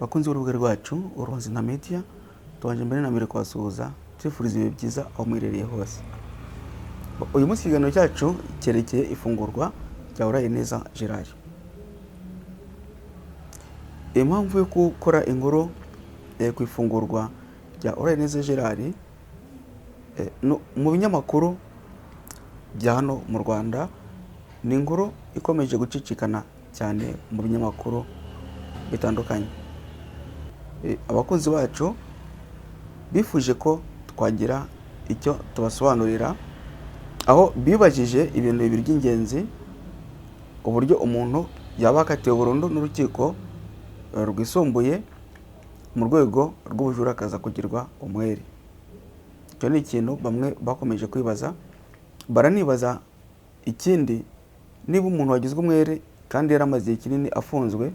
Bakunzi b'urubuga rwacu Uruhanzi na Media, tubanje mbere na mbere kubasuhuza, tubifuriza ibihe byiza aho muherereye hose. Uyu munsi ikiganiro cyacu cyerekeye ifungurwa rya Urayeneza Gerard. Impamvu yo gukora inkuru ku ifungurwa rya Urayeneza Gerard, mu binyamakuru bya hano mu Rwanda, ni inkuru ikomeje gucicikana cyane mu binyamakuru bitandukanye. Abakunzi bacu bifuje ko twagira icyo tubasobanurira, aho bibajije ibintu bibiri by'ingenzi: uburyo umuntu yaba akatiwe burundu n'urukiko rwisumbuye mu rwego rw'ubujurire akaza kugirwa umwere. Icyo ni ikintu bamwe bakomeje kwibaza. Baranibaza ikindi, niba umuntu wagizwe umwere kandi yaramaze igihe kinini afunzwe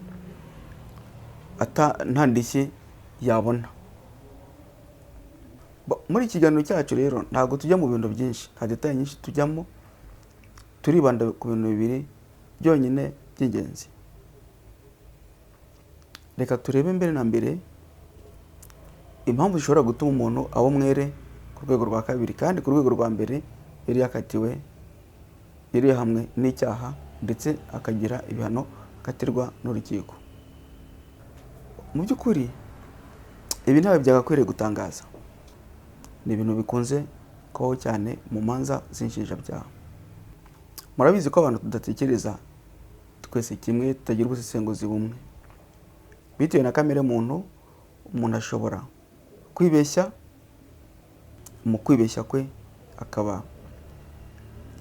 nta ndishyi yabona. Muri iki kiganiro cyacu rero ntabwo tujya mu bintu byinshi, nta détails nyinshi tujyamo, turibanda ku bintu bibiri byonyine by'ingenzi. Reka turebe mbere na mbere impamvu zishobora gutuma umuntu aba umwere ku rwego rwa kabiri kandi ku rwego rwa mbere yari yakatiwe, yari yahamwe n'icyaha, ndetse akagira ibihano akatirwa n'urukiko. Mu by'ukuri ibi ntabwo byagakwiriye gutangaza, ni ibintu bikunze kubaho cyane mu manza z'inshinjabyaha. Murabizi ko abantu tudatekereza twese kimwe, tutagira ubusesenguzi bumwe. Bitewe na kamere muntu, umuntu ashobora kwibeshya, mu kwibeshya kwe akaba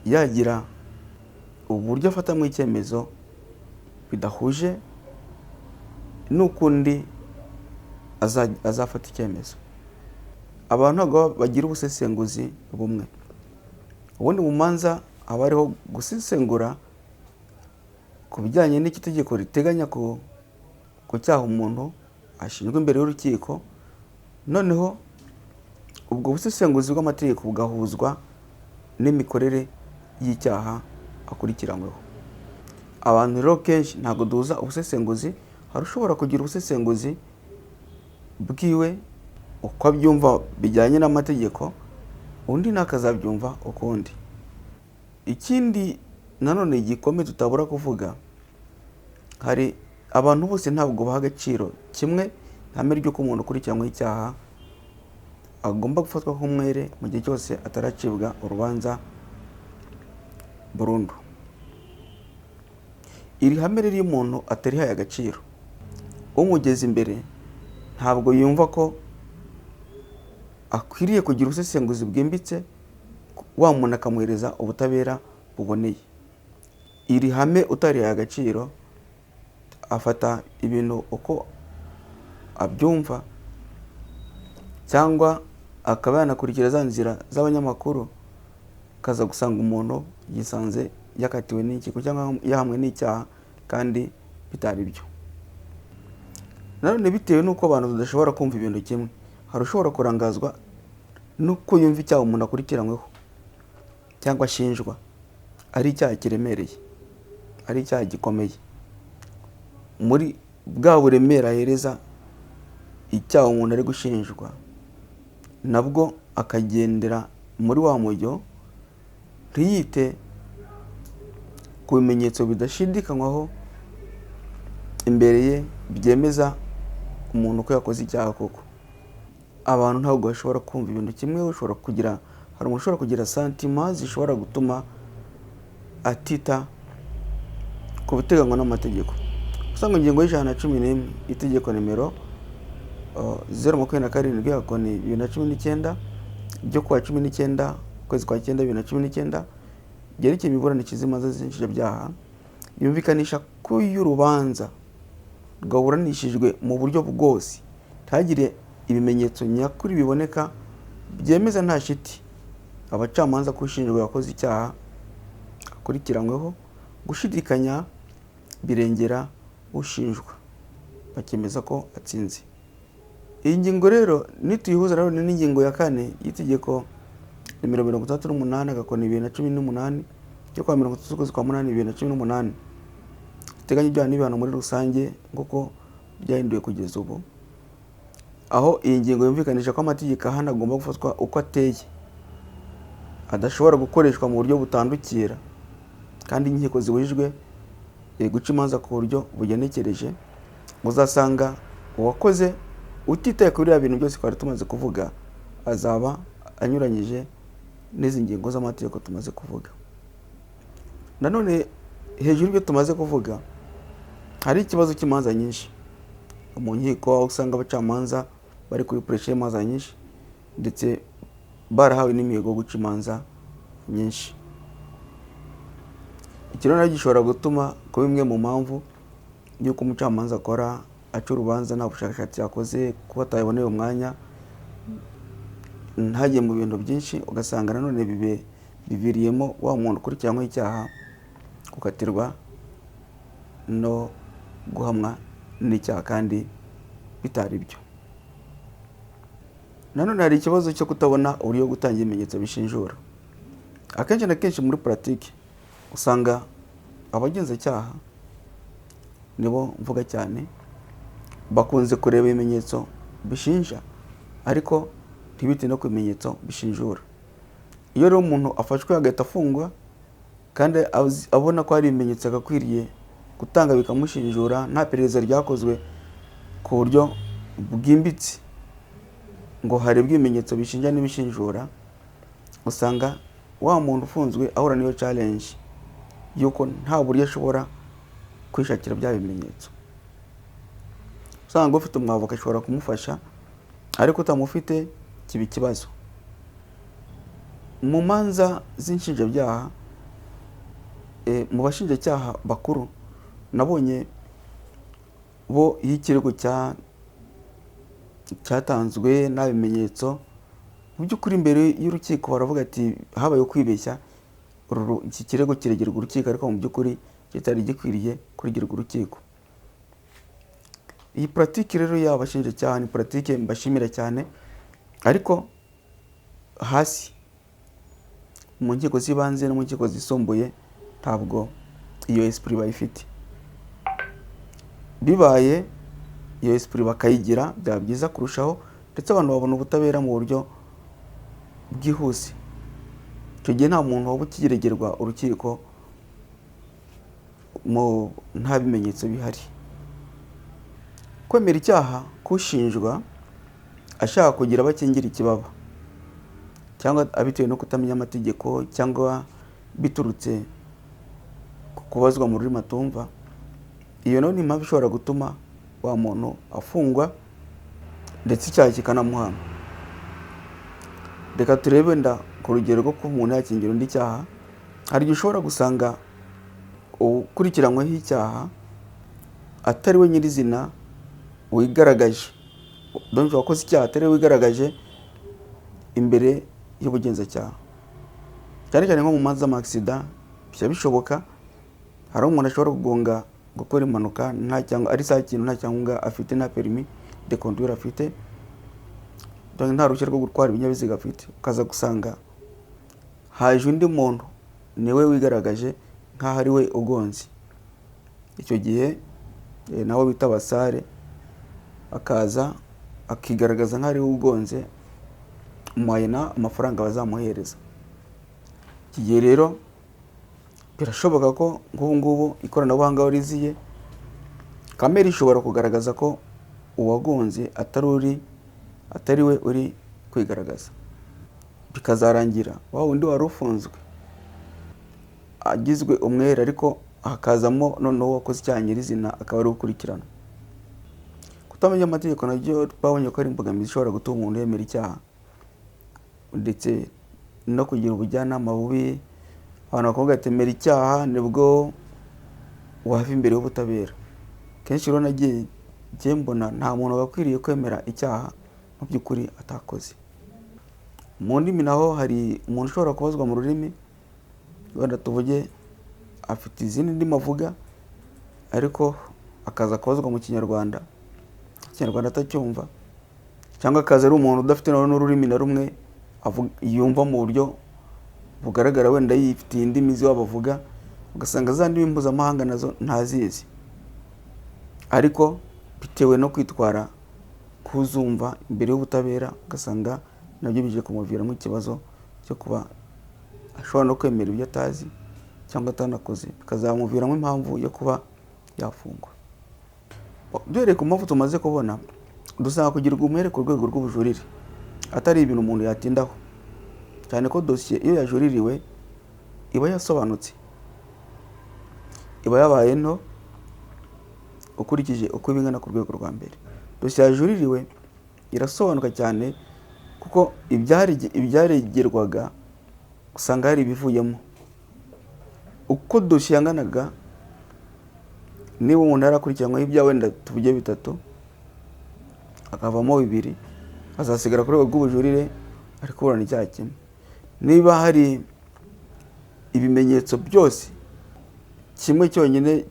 yagira uburyo afatamo icyemezo bidahuje n'ukundi azafata icyemezo. Abantu ntabwo bagira ubusesenguzi bumwe. Ubundi mu manza haba hariho gusesengura ku bijyanye n'icyo itegeko riteganya ku cyaha umuntu ashinjwa imbere y'urukiko, noneho ubwo busesenguzi bw'amategeko bugahuzwa n'imikorere y'icyaha akurikiranyweho. Abantu rero kenshi ntabwo duhuza ubusesenguzi. Hari ushobora kugira ubusesenguzi bwiwe uko abyumva bijyanye n'amategeko, undi nawe akazabyumva ukundi. Ikindi nanone gikomeye tutabura kuvuga, hari abantu bose ntabwo baha agaciro kimwe ihame ry'uko umuntu ukurikiranyweho icyaha agomba gufatwa nk'umwere mu gihe cyose ataracibwa urubanza burundu. Iri hame rero iyo umuntu atarihaye agaciro, umugeze imbere ntabwo yumva ko akwiriye kugira ubusesenguzi bwimbitse, wa muntu akamuhereza ubutabera buboneye. Iri hame utarihaye agaciro afata ibintu uko abyumva, cyangwa akaba yanakurikira za nzira z'abanyamakuru, akaza gusanga umuntu yisanze yakatiwe n'inkiko cyangwa yahamwe n'icyaha kandi bitari byo. Nanone bitewe n'uko abantu tudashobora kumva ibintu kimwe, hari ushobora kurangazwa n'uko yumva icyaha umuntu akurikiranyweho cyangwa ashinjwa ari icyaha kiremereye, ari icyaha gikomeye. Muri bwa buremere ahereza icyaha umuntu ari gushinjwa, nabwo akagendera muri wa mujyo, ntiyite ku bimenyetso bidashidikanywaho imbere ye byemeza umuntu ko yakoze icyaha koko. Abantu ntabwo bashobora kumva ibintu kimwe. Ushobora kugira, hari umuntu ushobora kugira sentiments zishobora gutuma atita ku biteganywa n'amategeko. Usanga ingingo ya 111 itegeko nimero 027/2019 ryo kuwa 19 ukwezi kwa cyenda 2019 ryerekeye imiburanishirize y'imanza z'inshinjabyaha, yumvikanisha ko iyo urubanza rwaburanishijwe mu buryo bwose, ntihagire ibimenyetso nyakuri biboneka byemeza nta shiti abacamanza ko ushinjwa yakoze icyaha akurikiranyweho, gushidikanya birengera ushinjwa, bakemeza ko atsinze. Iyi ngingo rero nituyihuza nanone n'ingingo ya 4 y'itegeko nimero 68/2018 ryo kuwa 30 z'ukwezi kwa munani 2018 riteganya ibyaha n'ibihano muri rusange, nk'uko ryahinduwe kugeza ubu, aho iyi ngingo yumvikanisha ko amategeko ahana agomba gufatwa uko ateye, adashobora gukoreshwa mu buryo butandukira, kandi inkiko zibujijwe guca imanza ku buryo bugenekereje. Uzasanga uwakoze utitaye kuri biriya bintu byose twari tumaze kuvuga azaba anyuranyije n'izi ngingo z'amategeko tumaze kuvuga. Nanone hejuru y'ibyo tumaze kuvuga, hari ikibazo cy'imanza nyinshi mu nkiko, aho usanga abacamanza bari kuri pressure y'imanza nyinshi, ndetse barahawe n'imihigo yo guca imanza nyinshi. Iki rero gishobora gutuma kuba imwe mu mpamvu y'uko umucamanza akora aca urubanza nta bushakashatsi yakoze, kuba ataboneye umwanya, ntajye mu bintu byinshi, ugasanga nanone biviriyemo wa muntu ukurikiranyweho icyaha gukatirwa no guhamwa n'icyaha kandi bitari byo. Nanone hari ikibazo cyo kutabona uburyo bwo gutanga ibimenyetso bishinjura. Akenshi na kenshi muri pratique usanga abagenzacyaha, nibo mvuga cyane, bakunze kureba ibimenyetso bishinja ariko ntibite no ku bimenyetso bishinjura. Iyo rero umuntu afashwe agahita afungwa kandi abona ko hari ibimenyetso agakwiriye gutanga bikamushinjura, nta perereza ryakozwe ku buryo bwimbitse ngo harebwe ibimenyetso bishinja n'ibishinjura, usanga wa muntu ufunzwe ahura n'iyo challenge y'uko nta buryo ashobora kwishakira bya bimenyetso. Usanga ufite umwavoka ashobora kumufasha, ariko utamufite kiba ikibazo. Mu manza z'inshinjabyaha, mu bashinjacyaha bakuru nabonye bo iyo ikirego cyatanzwe nta bimenyetso, mu by'ukuri imbere y'urukiko baravuga ati habaye kwibeshya, iki kirego kiregerwa urukiko, ariko mu by'ukuri kitari gikwiriye kuregerwa urukiko. Iyi pratique rero y'abashinjacyaha ni pratique mbashimira cyane, ariko hasi mu nkiko z'ibanze no mu nkiko zisumbuye ntabwo iyo esprit bayifite. Bibaye iyo esprit bakayigira byaba byiza kurushaho, ndetse abantu babona ubutabera mu buryo bwihuse. Icyo gihe nta muntu waba ukiregerwa urukiko nta bimenyetso bihari. Kwemera icyaha k'ushinjwa ashaka kugira abo akingira ikibaba, cyangwa abitewe no kutamenya amategeko, cyangwa biturutse ku kubazwa mu rurimi atumva, iyo nayo ni impamvu ishobora gutuma wa muntu afungwa ndetse icyaha kikanamuhama. Reka turebe wenda ku rugero rwo kuba umuntu yakingira undi icyaha. Hari igihe ushobora gusanga ukurikiranyweho icyaha atari we nyirizina wigaragaje, donc wakoze icyaha atari we wigaragaje imbere y'ubugenzacyaha, cyane cyane nko mu manza z'ama accident bijya bishoboka. Hari aho umuntu ashobora kugonga, gukora impanuka nta cyangwa ari saa kintu, nta cyangombwa afite, nta permis de conduire afite, donc nta ruhushya rwo gutwara ibinyabiziga afite, ukaza gusanga haje undi muntu niwe wigaragaje nk'aho ari we ugonze. Icyo gihe nawe bita basare akaza akigaragaza nk'aho ari we ugonze, mwayena amafaranga bazamuhereza. Iki gihe rero birashoboka ko nk'ubu ngubu ikoranabuhanga aho riziye, kamera ishobora kugaragaza ko uwagonze atari we uri kwigaragaza, bikazarangira wa wundi wari ufunzwe agizwe umwere, ariko hakazamo noneho uwakoze icyaha nyirizina akaba ari gukurikirana. Kutamenya amategeko nabyo twabonye ko ari imbogamizi ishobora gutuma umuntu yemera icyaha, ndetse no kugira ubujyanama bubi. Abantu bakavuga ati emera icyaha nibwo wava imbere y'ubutabera. Kenshi rero nagiye njye mbona nta muntu wagakwiriye kwemera icyaha mu by'ukuri atakoze. Mu ndimi naho hari umuntu ushobora kubazwa mu rurimi, wenda tuvuge afite izindi ndimi avuga, ariko akaza kubazwa mu Kinyarwanda, Ikinyarwanda atacyumva, cyangwa akaza ari umuntu udafite n'ururimi na rumwe yumva mu buryo bugaragara, wenda yifitiye indimi z'iwabo avuga, ugasanga za ndimi mpuzamahanga nazo ntazizi, ariko Bitewe no kwitwara kuzumva imbere y'ubutabera, ugasanga nabyo bije kumuviramo ikibazo cyo kuba ashobora no kwemera ibyo atazi cyangwa atanakoze, bikazamuviramo impamvu yo kuba yafungwa. Duhereye ku mpamvu tumaze kubona, dusanga kugirwa umwere ku rwego rw'ubujurire atari ibintu umuntu yatindaho, cyane ko dosiye iyo yajuririwe iba yasobanutse, iba yabaye nto ukurikije uko iba ingana ku rwego rwa mbere. Dosiye yajuririwe irasobanuka cyane, kuko ibyaregerwaga usanga hari ibivuyemo. Uko dosiye yanganaga, niba umuntu yarakurikiranyweho ibyaha wenda tuvuge bitatu, akavamo bibiri, azasigara ku rwego rw'ubujurire ari kuburana icyaha kimwe. Niba hari ibimenyetso byose, kimwe cyonyine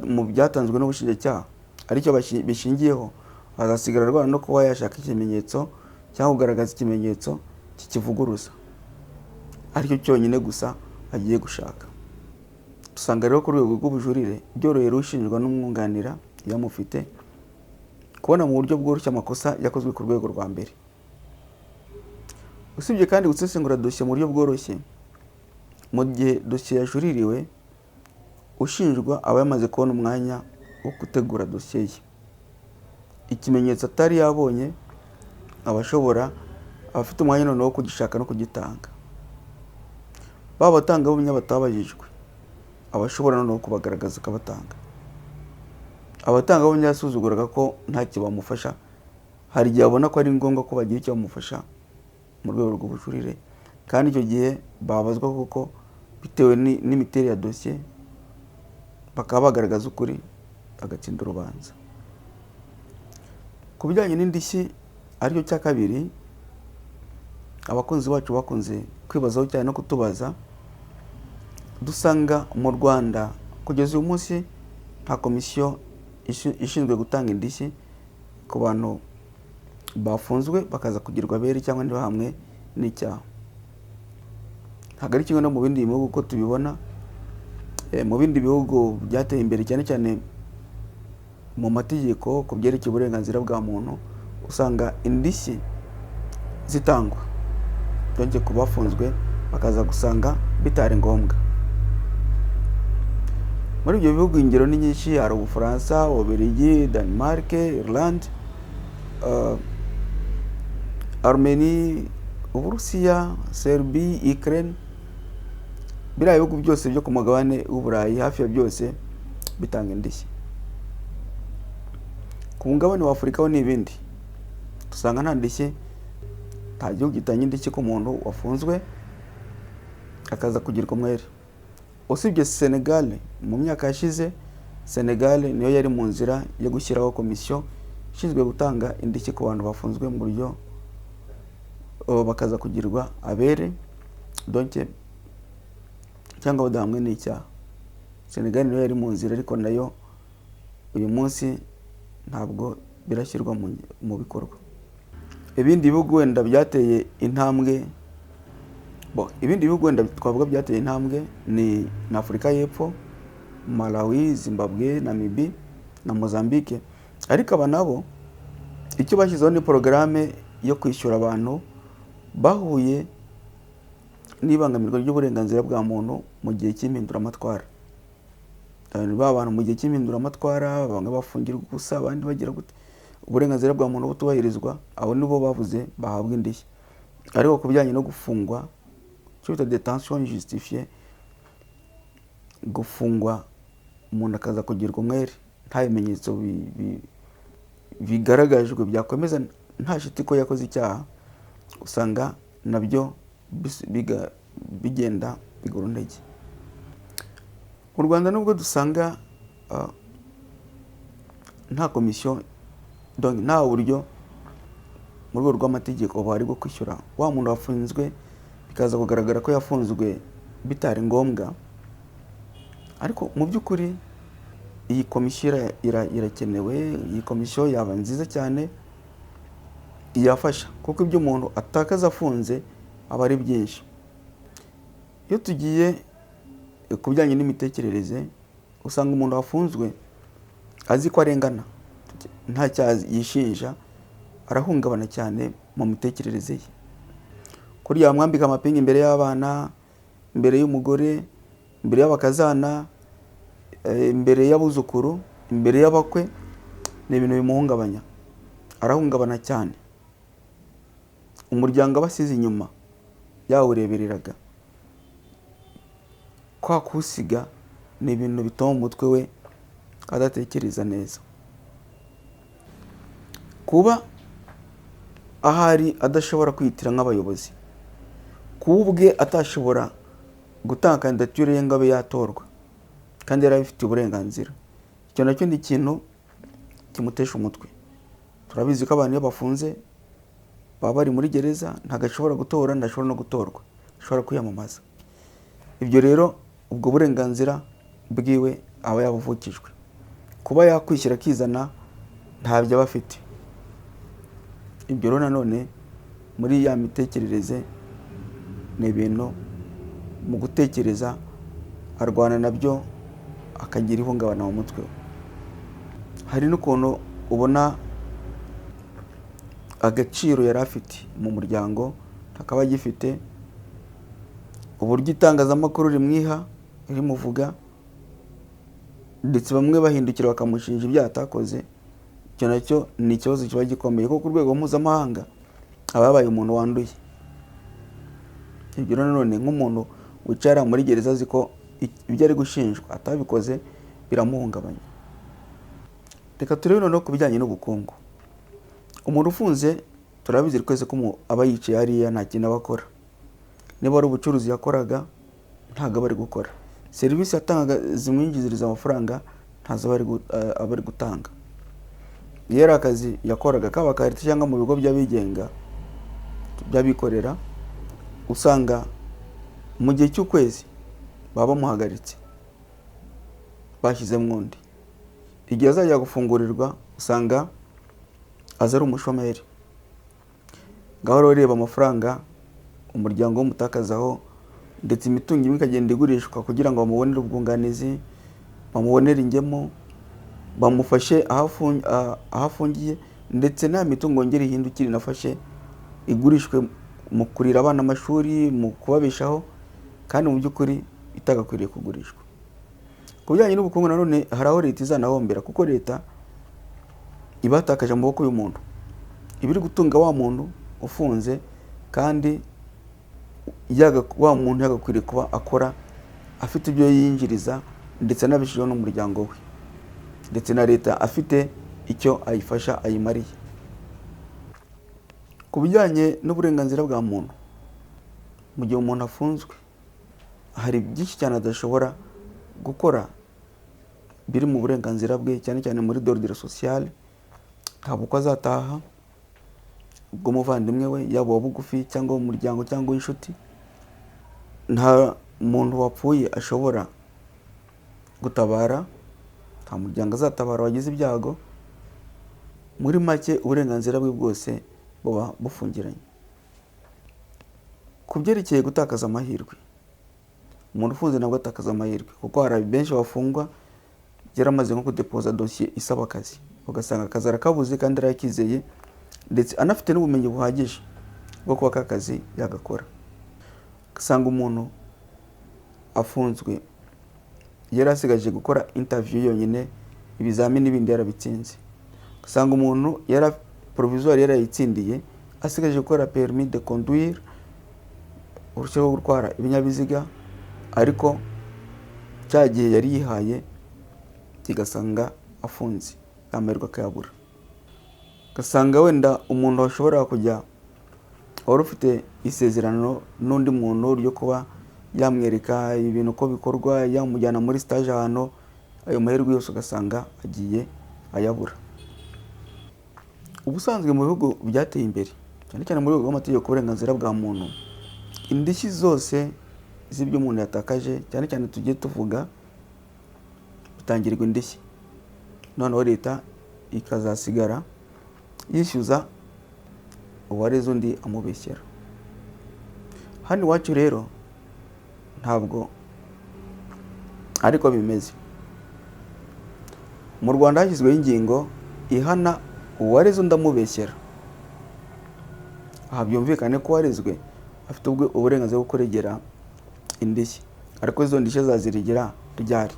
mu byatanzwe n'ubushinjacyaha aricyo bishingiyeho, azasigara arwana no kuba yashaka ikimenyetso cyangwa kugaragaza ikimenyetso kikivuguruza, aricyo cyonyine gusa agiye gushaka. Dusanga rero ku rwego rw'ubujurire byorohera ushinjwa n'umwunganira iyo amufite kubona mu buryo bworoshye amakosa yakozwe ku rwego rwa mbere. Usibye kandi gusesengura dosiye mu buryo bworoshye, mu gihe dosiye yajuririwe, ushinjwa aba yamaze kubona umwanya wo gutegura dosiye ye. Ikimenyetso atari yabonye aba ashobora, aba afite umwanya noneho wo kugishaka no kugitanga. Baba abatangabuhamya batabajijwe, aba ashobora noneho kubagaragaza akabatanga. Abatangabuhamya yasuzuguraga ko ntacyo bamufasha, hari igihe abona ko ari ngombwa ko bagira icyo bamufasha mu rwego rw'ubujurire, kandi icyo gihe babazwa kuko bitewe n'imiterere ya dosiye bakaba bagaragaza ukuri, agatsinda urubanza. Ku bijyanye n'indishyi, aricyo cya kabiri abakunzi bacu bakunze kwibazaho cyane no kutubaza, dusanga mu Rwanda kugeza uyu munsi nta komisiyo ishinzwe gutanga indishyi ku bantu bafunzwe bakaza kugirwa abere cyangwa ntibahamwe n'icyaha. Ntabwo ari kimwe no mu bindi bihugu uko tubibona. Mu bindi bihugu byateye imbere cyane cyane mu mategeko ku byerekeye uburenganzira bwa muntu, usanga indishyi zitangwa byongeye ku bafunzwe bakaza gusanga bitari ngombwa. Muri ibyo bihugu ingero ni nyinshi, hari Ubufaransa, Ububiligi, Denmark, Ireland, Armenie, Uburusiya, Serbie, Ukraine. Biriya bihugu byose byo ku mugabane w'Uburayi hafi ya byose bitanga indishyi. Ku mugabane wa Afurika ho ni ibindi, dusanga nta ndishyi, nta gihugu gitanga indishyi ku muntu wafunzwe akaza kugirwa umwere, usibye Senegal. Mu myaka yashize Senegal niyo yari mu nzira yo gushyiraho komisiyo ishinzwe gutanga indishyi ku bantu bafunzwe mu buryo bakaza kugirwa abere, donc cyangwa badahamwe n'icyaha. Senegal niyo yari mu nzira, ariko nayo uyu munsi ntabwo birashyirwa mu bikorwa. Ibindi bihugu wenda byateye intambwe, bo ibindi bihugu wenda twavuga byateye intambwe ni na Afurika y'Epfo, Malawi, Zimbabwe, Namibie na Mozambique. Ariko aba nabo icyo bashyizeho ni porogaramu yo kwishyura abantu bahuye n'ibangamirwa ry'uburenganzira bwa muntu mu gihe cy'impinduramatwara. Ba bantu mu gihe cy'impinduramatwara bamwe bafungirwa ubusa, abandi bagira gute, uburenganzira bwa muntu butubahirizwa, abo nibo bavuze bahabwa indishyi. Ariko ku bijyanye no gufungwa, icyo bita détention injustifiée, gufungwa umuntu akaza kugirwa umwere nta bimenyetso bigaragajwe byakomeza nta shiti ko yakoze icyaha, usanga nabyo bigenda bigura intege. Mu Rwanda nubwo dusanga nta komisiyo, donc nta buryo mu rwego rw'amategeko buhari bwo kwishyura wa muntu wafunzwe bikaza kugaragara ko yafunzwe bitari ngombwa, ariko mu by'ukuri iyi komisiyo irakenewe. Iyi komisiyo yaba nziza cyane, yafasha, kuko ibyo umuntu atakaza afunze aba ari byinshi. Iyo tugiye ku bijyanye n'imitekerereze, usanga umuntu wafunzwe azi ko arengana. nta cyaha yishinja, arahungabana cyane mu mitekerereze ye. Kuriya bamwambika amapingu imbere y'abana, imbere y'umugore, imbere y'abakazana, imbere y'abuzukuru, imbere y'abakwe, ni ibintu bimuhungabanya, arahungabana cyane. Umuryango aba asize inyuma yawurebereraga, kwa kuwusiga ni ibintu bituma mu mutwe we adatekereza neza. Kuba ahari adashobora kwitira nk'abayobozi, kuba ubwe atashobora gutanga kandidatire ye ngo abe yatorwa kandi yari abifitiye uburenganzira, icyo nacyo ni ikintu kimutesha umutwe. Turabizi ko abantu iyo bafunze baba bari muri gereza, ntabwo ashobora gutora, ntashobora no gutorwa, ashobora kwiyamamaza. Ibyo rero ubwo burenganzira bwiwe aba yabuvukijwe. Kuba yakwishyira akizana ntabyo aba afite. Ibyo rero nanone muri ya mitekerereze ni ibintu mu gutekereza arwana nabyo, akagira ihungabana mu mutwe we. Hari n'ukuntu ubona agaciro yari afite mu muryango ntakaba agifite, uburyo itangazamakuru rimwiha rimuvuga, ndetse bamwe bahindukira bakamushinja ibyaha atakoze. Icyo nacyo ni ikibazo kiba gikomeye, kuko ku rwego mpuzamahanga aba yabaye umuntu wanduye. Ibyo rero nanone nk'umuntu wicara muri gereza azi ko ibyo ari gushinjwa atabikoze, biramuhungabanya. Reka turebe noneho ku bijyanye n'ubukungu. Umuntu ufunze turabizi twese ko aba yicaye hariya nta kintu aba akora. Niba ari ubucuruzi yakoraga ntabwo aba ari gukora, serivisi yatangaga zimwinjiziriza amafaranga ntazo aba ari gutanga. Iyo ari akazi yakoraga kaba aka leta cyangwa mu bigo by'abigenga by'abikorera, usanga mu gihe cy'ukwezi baba bamuhagaritse bashyizemo undi. Igihe azajya gufungurirwa usanga aza ari umushomeri. Ngaho rero reba amafaranga umuryango w'umutakazaho, ndetse imitungo imwe ikagenda igurishwa kugira ngo bamubonere ubwunganizi, bamubonere ingemu, bamufashe aho afungiye, ndetse nta mitungo yongere ihindukire inafashe igurishwe mu kurira abana amashuri, mu kubabeshaho, kandi mu by'ukuri itagakwiriye kugurishwa. Ku bijyanye n'ubukungu nanone hari aho leta izanahombera, kuko leta iba yatakaje amaboko y'umuntu, iba iri gutunga wa muntu ufunze, kandi wa muntu yagakwiriye kuba akora afite ibyo yiyinjiriza, ndetse anabeshejeho n'umuryango we, ndetse na leta afite icyo ayifasha ayimariye. Ku bijyanye n'uburenganzira bwa muntu, mu gihe umuntu afunzwe hari byinshi cyane adashobora gukora biri mu burenganzira bwe, cyane cyane muri d'ordre social. Ntabwo uko azataha bw'umuvandimwe we, yaba uwa bugufi cyangwa umuryango cyangwa inshuti, nta muntu wapfuye ashobora gutabara, nta muryango azatabara wagize ibyago. Muri make uburenganzira bwe bwose buba bufungiranye. Ku byerekeye gutakaza amahirwe, umuntu ufunze ntabwo atakaza amahirwe, kuko hari benshi bafungwa yaramaze nko kudepoza dosiye isaba akazi, ugasanga akazi arakabuze kandi arakizeye, ndetse anafite n'ubumenyi buhagije bwo kuba aka kazi yagakora. Ugasanga umuntu afunzwe yari asigaje gukora interview yonyine, ibizamini bindi yarabitsinze. Ugasanga umuntu yari provisoire yarayitsindiye, asigaje gukora permis de conduire, uruhushya rwo gutwara ibinyabiziga, ariko cya gihe yari yihaye kigasanga afunze, amahirwe akayabura. Ugasanga wenda umuntu washobora kujya wari ufite isezerano n'undi muntu ryo kuba yamwereka ibintu uko bikorwa, yamujyana muri stage ahantu, ayo mahirwe yose ugasanga agiye ayabura. Ubusanzwe mu bihugu byateye imbere, cyane cyane mu rwego rw'amategeko y'uburenganzira bwa muntu, indishyi zose z'ibyo umuntu yatakaje, cyane cyane tugiye tuvuga, bitangirwa indishyi, noneho leta ikazasigara yishyuza uwareze undi amubeshyera. Hano iwacu rero ntabwo ariko bimeze. Mu Rwanda hashyizweho ingingo ihana uwareze undi amubeshyera. Aha byumvikane ko uwarezwe afite uburenganzira bwo kuregera indishyi, ariko izo ndishyi azaziregera ryari?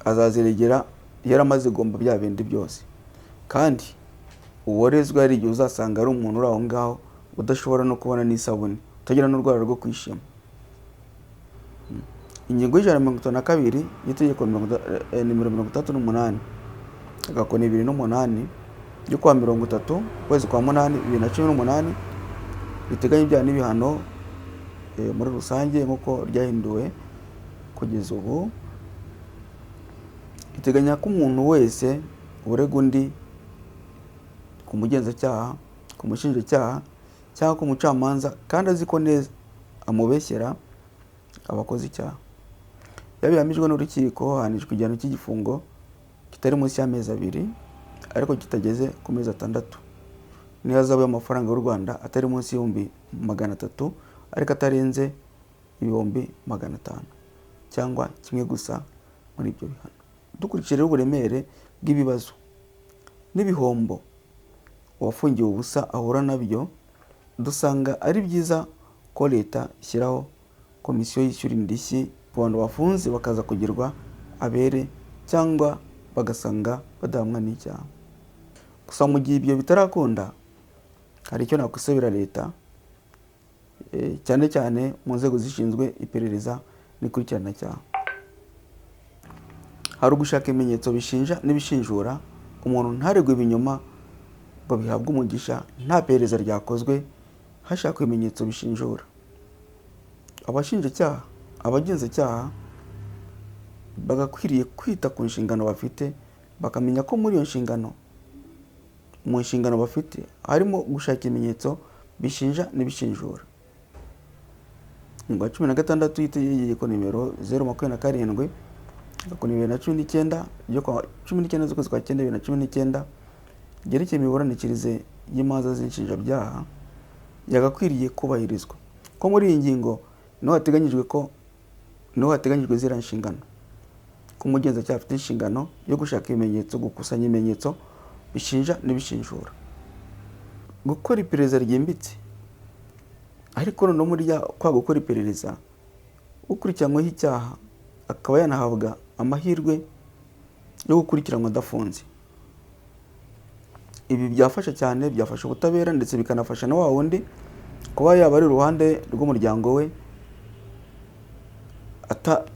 Azaziregera yaramaze gomba bya bindi byose. Kandi uwarezwe hari igihe uzasanga ari umuntu uri aho ngaho udashobora no kubona n'isabune, utagira n'urwara rwo kwishima. Ingingo y'152 y'itegeko nimero 68 agakoni 2008 ryo kuwa 30 ukwezi kwa munani 2018 riteganya ibyaha n'ibihano muri rusange nk'uko ryahinduwe kugeza ubu, iteganya ko umuntu wese urega undi ku mugenzacyaha, ku mushinjacyaha cyangwa ku mucamanza kandi azi ko neza amubeshyera aba akoze icyaha. Iyo bihamijwe n'urukiko ahanishwa igihano cy'igifungo kitari munsi y'amezi 2 ariko kitageze ku mezi 6, n'ihazabu y'amafaranga y'u Rwanda atari munsi y'ibihumbi 300 ariko atarenze ibihumbi 500 cyangwa kimwe gusa muri ibyo bihano. Dukurikije rero uburemere bw'ibibazo n'ibihombo uwafungiwe ubusa ahura nabyo, dusanga ari byiza ko leta ishyiraho komisiyo yishyura indishyi ku bantu bafunze bakaza kugirwa abere cyangwa bagasanga badahamwa n'icyaha. Gusa mu gihe ibyo bitarakunda, hari icyo nakwisabira leta, cyane cyane mu nzego zishinzwe iperereza n'ikurikiranacyaha. Hari ugushaka ibimenyetso bishinja n'ibishinjura, umuntu ntaregwe ibinyoma ngo bihabwe umugisha nta perereza ryakozwe, hashakwa ibimenyetso bishinjura. Abashinjacyaha, abagenzacyaha bagakwiriye kwita ku nshingano bafite, bakamenya ko muri iyo nshingano, mu nshingano bafite harimo gushaka ibimenyetso bishinja n'ibishinjura. Ingingo ya 16 y'itegeko nimero 027 2019 ryo kuwa 19 z'ukwezi kwa cyenda 2019 ryerekeye imiburanishirize y'imanza z'inshinjabyaha yagakwiriye kubahirizwa. Ko muri iyi ngingo niho hateganyijwe ziriya nshingano, ko umugenzacyaha afite inshingano yo gushaka ibimenyetso, gukusanya ibimenyetso bishinja n'ibishinjura, gukora iperereza ryimbitse. Ariko noneho muri kwa gukora iperereza, ukurikiranyweho icyaha akaba yanahabwa amahirwe yo gukurikiranwa adafunze. Ibi byafasha cyane, byafasha ubutabera ndetse bikanafasha na wa wundi kuba yaba ari iruhande rw'umuryango we,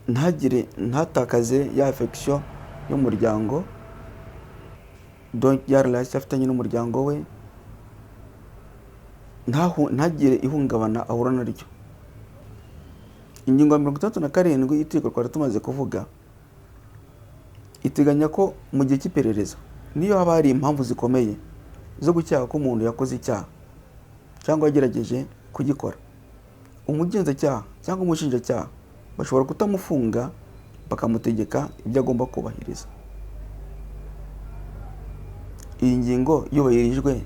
ntagire, ntatakaze ya affection y'umuryango, donc ya relation afitanye n'umuryango we, ntagire ihungabana ahura naryo. Ingingo ya 67 y'itegeko twari tumaze kuvuga iteganya ko mu gihe cy'iperereza, niyo haba hari impamvu zikomeye zo gukeka ko umuntu yakoze icyaha cyangwa yagerageje kugikora, umugenzacyaha cyangwa umushinjacyaha bashobora kutamufunga, bakamutegeka ibyo agomba kubahiriza. Iyi ngingo yubahirijwe,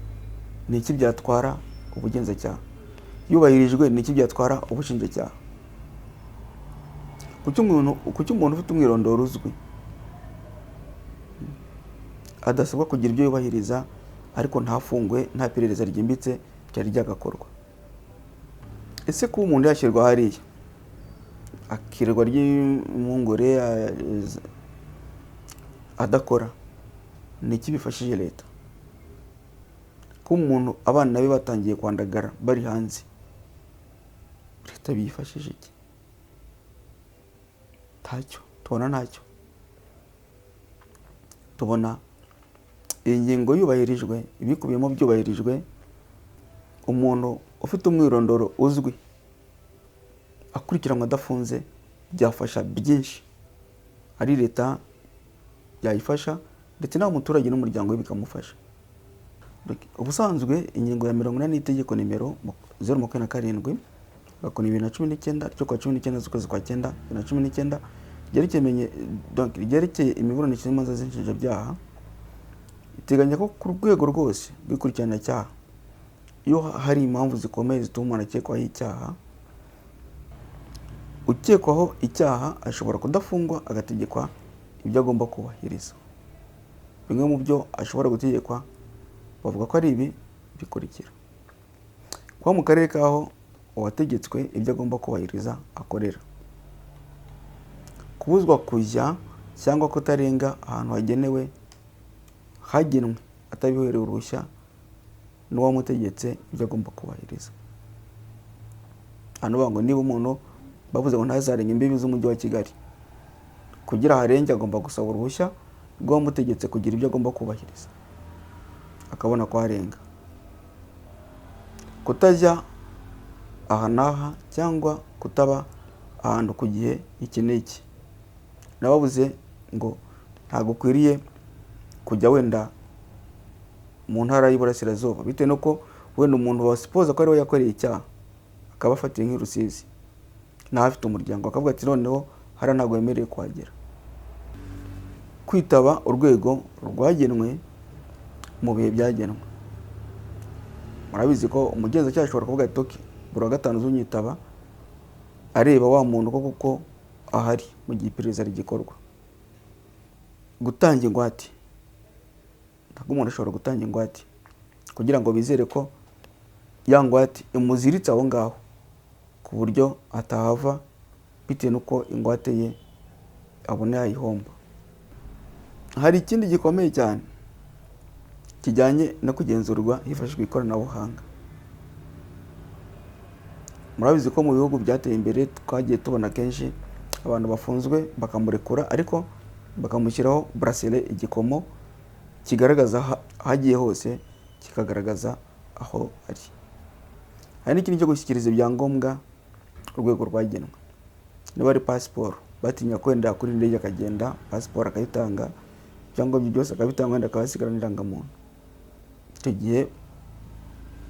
ni iki byatwara ubugenzacyaha? Yubahirijwe, ni iki byatwara ubushinjacyaha? Kuki umuntu ufite umwirondoro uzwi adasabwa kugira ibyo yubahiriza, ariko ntafungwe nta perereza ryimbitse ryari ryagakorwa? Ese kuba umuntu yashyirwa hariya akirirwa ry'impungure adakora, ni iki bifashije leta? Kuba umuntu abana be batangiye kwandagara bari hanze, leta biyifashije iki? Ntacyo tubona, ntacyo tubona. Iyi ngingo yubahirijwe, ibikubiyemo byubahirijwe, umuntu ufite umwirondoro uzwi akurikiranwa adafunze, byafasha byinshi. Ari leta yayifasha, ndetse n'aho umuturage n'umuryango we bikamufasha. Ubusanzwe ingingo ya 80 y'itegeko nimero 027 gakoni 2019 ryo kuwa 19 z'ukwezi kwa cyenda 2019 donc ryerekeye imiburanishirize y'imanza z'inshinjabyaha, iteganya ko ku rwego rwose rw'ikurikiranacyaha, iyo hari impamvu zikomeye zituma umuntu akekwaho icyaha, ukekwaho icyaha ashobora kudafungwa, agategekwa ibyo agomba kubahiriza. Bimwe mu byo ashobora gutegekwa bavuga ko ari ibi bikurikira: kuba mu karere k'aho uwategetswe ibyo agomba kubahiriza akorera, kubuzwa kujya cyangwa kutarenga ahantu hagenewe hagenwe atabiherewe uruhushya n'uwamutegetse ibyo agomba kubahiriza. Hano bavuga ngo niba umuntu bavuze ngo ntazarenge imbibi z'umujyi wa Kigali, kugira aharenge agomba gusaba uruhushya rw'uwamutegetse kugira ibyo agomba kubahiriza, akabona kuharenga. Kutajya aha n'aha cyangwa kutaba ahantu ku gihe iki n'iki. Nababuze ngo ntabwo ukwiriye kujya wenda mu ntara y'Iburasirazuba, bitewe n'uko wenda umuntu wasipoza ko ariwe yakoreye icyaha akaba afatiwe nk'i Rusizi n'ahafite umuryango, akavuga ati noneho hariya ntabwo wemerewe kuhagera. Kwitaba urwego rwagenwe mu bihe byagenwe. Murabizi ko umugenzacyaha ashobora kuvuga ati okay, buri wa gatanu uzunyitaba, areba wa muntu ko kuko ahari mu gihe iperereza rigikorwa. Gutanga ingwate, ntabwo umuntu ashobora gutanga ingwate kugira ngo bizere ko ya ngwate imuziritse aho ngaho ku buryo atahava bitewe n'uko ingwate ye abona yayihomba. Hari ikindi gikomeye cyane kijyanye no kugenzurwa hifashishijwe ikoranabuhanga. Murabizi ko mu bihugu byateye imbere twagiye tubona kenshi abantu bafunzwe bakamurekura, ariko bakamushyiraho bracelet, igikomo kigaragaza aho agiye hose, kikagaragaza aho ari. Hari n'ikindi cyo gushyikiriza ibyangombwa urwego rwagenwe. Niba ari pasiporo, batinya ko wenda kuri indege akagenda, pasiporo akayitanga, ibyangombwa byose akabitanga, wenda akaba yasigarana irangamuntu. Icyo gihe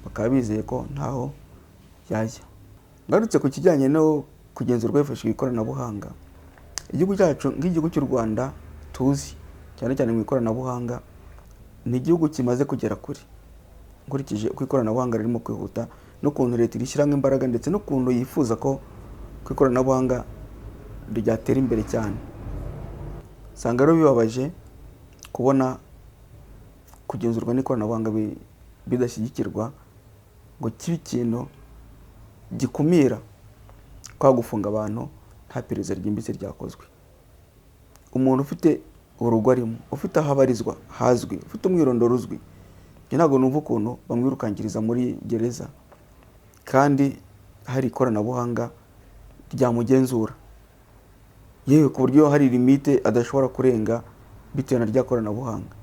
bakaba bizeye ko ntaho yajya. Ngarutse ku kijyanye no kugenzurwa hifashishijwe ikoranabuhanga, igihugu cyacu nk'igihugu cy'u Rwanda tuzi cyane cyane mu ikoranabuhanga, ni igihugu kimaze kugera kure nkurikije uko ikoranabuhanga ririmo kwihuta n'ukuntu leta irishyiramo imbaraga, ndetse n'ukuntu yifuza ko ikoranabuhanga ryatera imbere cyane. Usanga rero bibabaje kubona kugenzurwa n'ikoranabuhanga bidashyigikirwa ngo kibe ikintu gikumira kwa gufunga abantu nta perereza ryimbitse ryakozwe. Umuntu ufite urugo arimo, ufite aho abarizwa hazwi, ufite umwirondoro uzwi, njye ntabwo numva ukuntu bamwirukangiriza muri gereza kandi hari ikoranabuhanga ryamugenzura, yewe ku buryo hari limite adashobora kurenga bitewe na rya koranabuhanga.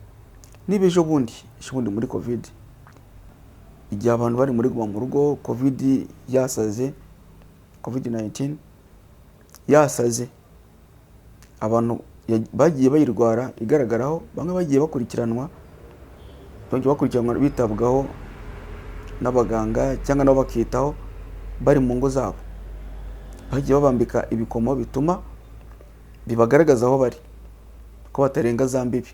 Niba ejo bundi muri Covid, igihe abantu bari muri guma mu rugo, Covid yasaze, Covid 19 yasaze, abantu bagiye bayirwara igaragaraho, bamwe bagiye bakurikiranwa, bagiye bakurikiranwa bitabwaho n'abaganga cyangwa nabo bakitaho bari mu ngo zabo, bagiye babambika ibikomo bituma bibagaragaza aho bari, ko batarenga za mbibi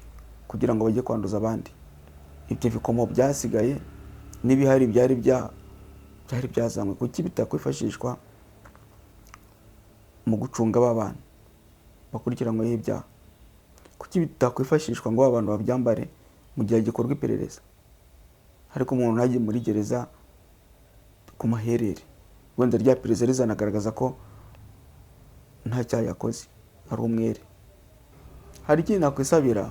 kugira ngo bajye kwanduza abandi. Ibyo bikomo byasigaye n'ibihari byari byazanywe, kuki bitakwifashishwa mu gucunga ba bana bakurikiranyweho ibyaha? Kuki bitakwifashishwa ngo ba bantu babyambare mu gihe gikorwa iperereza, ariko umuntu ntajye muri gereza ku maherere, wenda rya perereza rizanagaragaza ko nta cyaha yakoze, ari umwere? Hari ikindi nakwisabira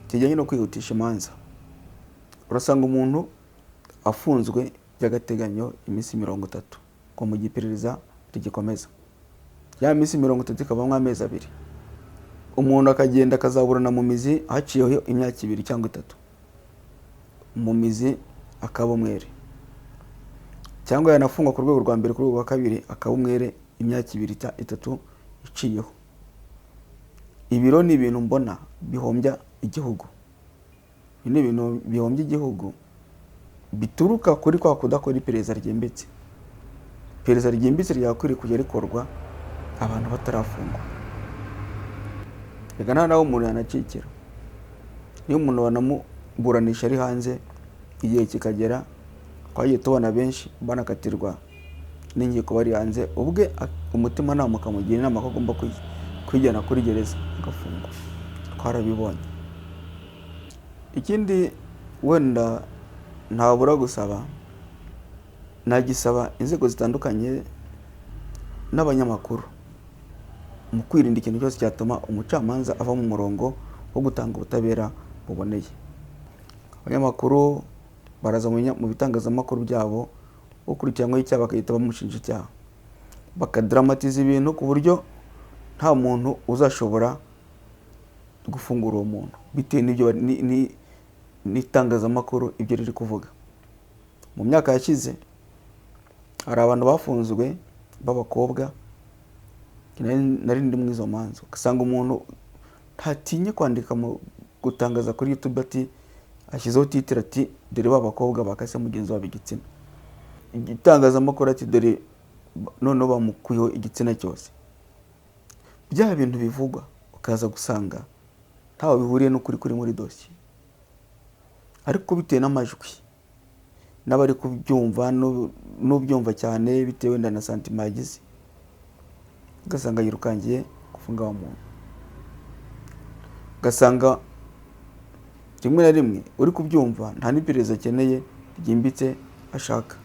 kijyanye no kwihutisha imanza. Urasanga umuntu afunzwe by'agateganyo iminsi 30 ngo mu gihe iperereza rigikomeza, ya minsi 30 ikavamo amezi 2, umuntu akagenda akazaburana mu mizi haciyeho imyaka 2 cyangwa 3, mu mizi akaba umwere, cyangwa yanafungwa ku rwego rwa mbere, ku rwego rwa kabiri akaba umwere imyaka 2 3 iciyeho. Ibiro ni ibintu mbona bihombya igihugu. Ibi ni ibintu bihombya igihugu bituruka kuri kwa kudakora iperereza ryimbitse. Iperereza ryimbitse ryagakwiriye kujya rikorwa abantu batarafungwa. Reka nta naho umuntu yanacikira, niyo umuntu banamuburanisha ari hanze igihe kikagera. Twagiye tubona benshi banakatirwa n'inkiko bari hanze, ubwe umutimanama ukamugira inama ko agomba kwijyana kuri gereza agafungwa, twarabibonye. Ikindi wenda ntabura gusaba, nagisaba inzego zitandukanye n'abanyamakuru mu kwirinda ikintu cyose cyatuma umucamanza ava mu murongo wo gutanga ubutabera buboneye. Abanyamakuru baraza mu bitangazamakuru byabo, ukurikiranyweho icyaha bagahita bamushinja icyaha, bakadaramatiza ibintu ku buryo nta muntu uzashobora gufungura uwo muntu bitewe n'ibyo n'itangazamakuru ibyo riri kuvuga. Mu myaka yashize hari abantu bafunzwe b'abakobwa, nari ndi muri izo manza, ugasanga umuntu ntatinye kwandika mu gutangaza kuri YouTube ati ashyizeho titre ati dore ba bakobwa bakase mugenzi wabo igitsina, igitangazamakuru ati dore noneho bamukuyeho igitsina cyose. Bya bintu bivugwa ukaza gusanga ntaho bihuriye n'ukuri kuri muri dosiye, ariko bitewe n'amajwi n'abari kubyumva n'ubyumva cyane bitewe wenda na sentiment yagize, ugasanga yirukangiye gufunga wa muntu. Ugasanga rimwe na rimwe uri kubyumva nta n'iperereza akeneye ryimbitse ashaka,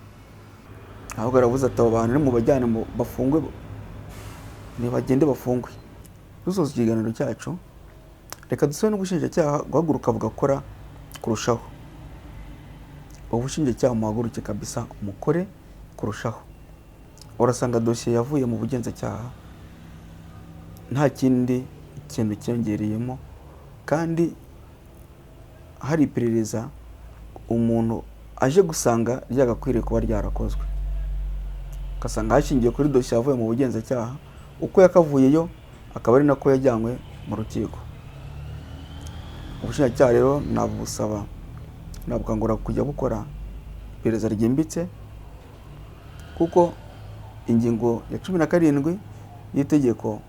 ahubwo aravuze ati abo bantu nimubajyane bafungwe, nibagende bafungwe. Dusoza ikiganiro cyacu, reka dusabe n'ubushinjacyaha guhaguruka bugakora kurushaho. Ubushinjacyaha muhaguruke kabisa mukore kurushaho. Urasanga dosiye yavuye mu bugenzacyaha nta kindi kintu cyiyongereyemo, kandi hari iperereza umuntu aje gusanga ryagakwiriye kuba ryarakozwe, ugasanga hashingiwe kuri dosiye yavuye mu bugenzacyaha, uko yakavuyeyo akaba ari nako yajyanywe mu rukiko. Ubushinjacyaha rero nabusaba, nabukangurira kujya bukora iperereza ryimbitse, kuko ingingo ya 17 y'itegeko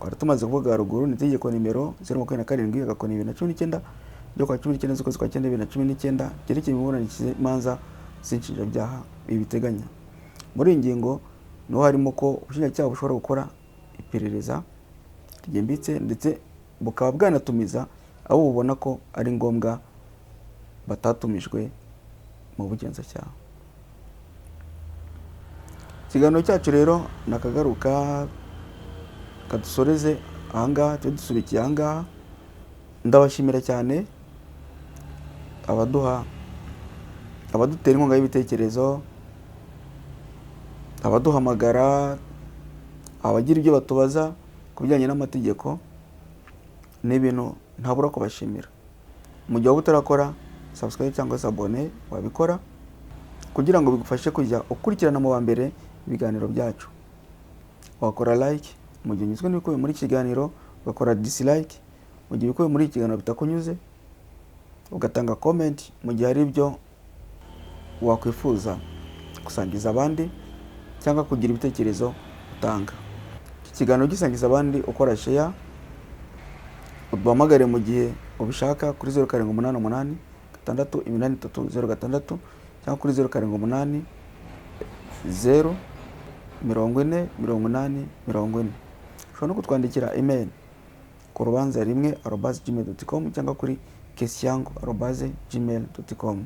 twari tumaze kuvuga haruguru, ni itegeko nimero 027/2019 ryo kuwa 19 z'ukwezi kwa cyenda 2019 ryerekeye imiburanishirize y'imanza z'inshinjabyaha ibiteganya. Muri iyi ngingo niho harimo ko ubushinjacyaha bushobora gukora iperereza ryimbitse, ndetse bukaba bwanatumiza abo bubona ko ari ngombwa batatumijwe mu bugenzacyaha. Ikiganiro cyacu rero nakagaruka, kadusoreze ahangaha, tube dusubikiye ahangaha. Ndabashimira cyane abadutera inkunga y'ibitekerezo, abaduhamagara, abagira ibyo batubaza ku bijyanye n'amategeko. Ni ibintu ntabura kubashimira. Mu gihe waba utarakora subscribe cyangwa se abonner, wabikora kugira ngo bigufashe kujya ukurikirana mu wa mbere ibiganiro byacu. Wakora like mu gihe unyuzwe n'ibikubiye muri iki kiganiro, ugakora dislike mu gihe ibikubiye muri iki kiganiro bitakunyuze, ugatanga comment mu gihe hari ibyo wakwifuza gusangiza abandi cyangwa kugira ibitekerezo utanga. Iki kiganiro gisangiza abandi ukora share, uduhamagare mu gihe ubishaka kuri 0788683006 cyangwa kuri 0780408040. Ushobora no kutwandikira email ku rubanza1@gmail.com cyangwa kuri kesiyango@gmail.com.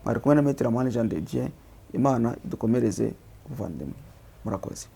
Mwari kumwe na Maître Amani Jean de Dieu. Imana idukomereze ubuvandimwe. Murakoze.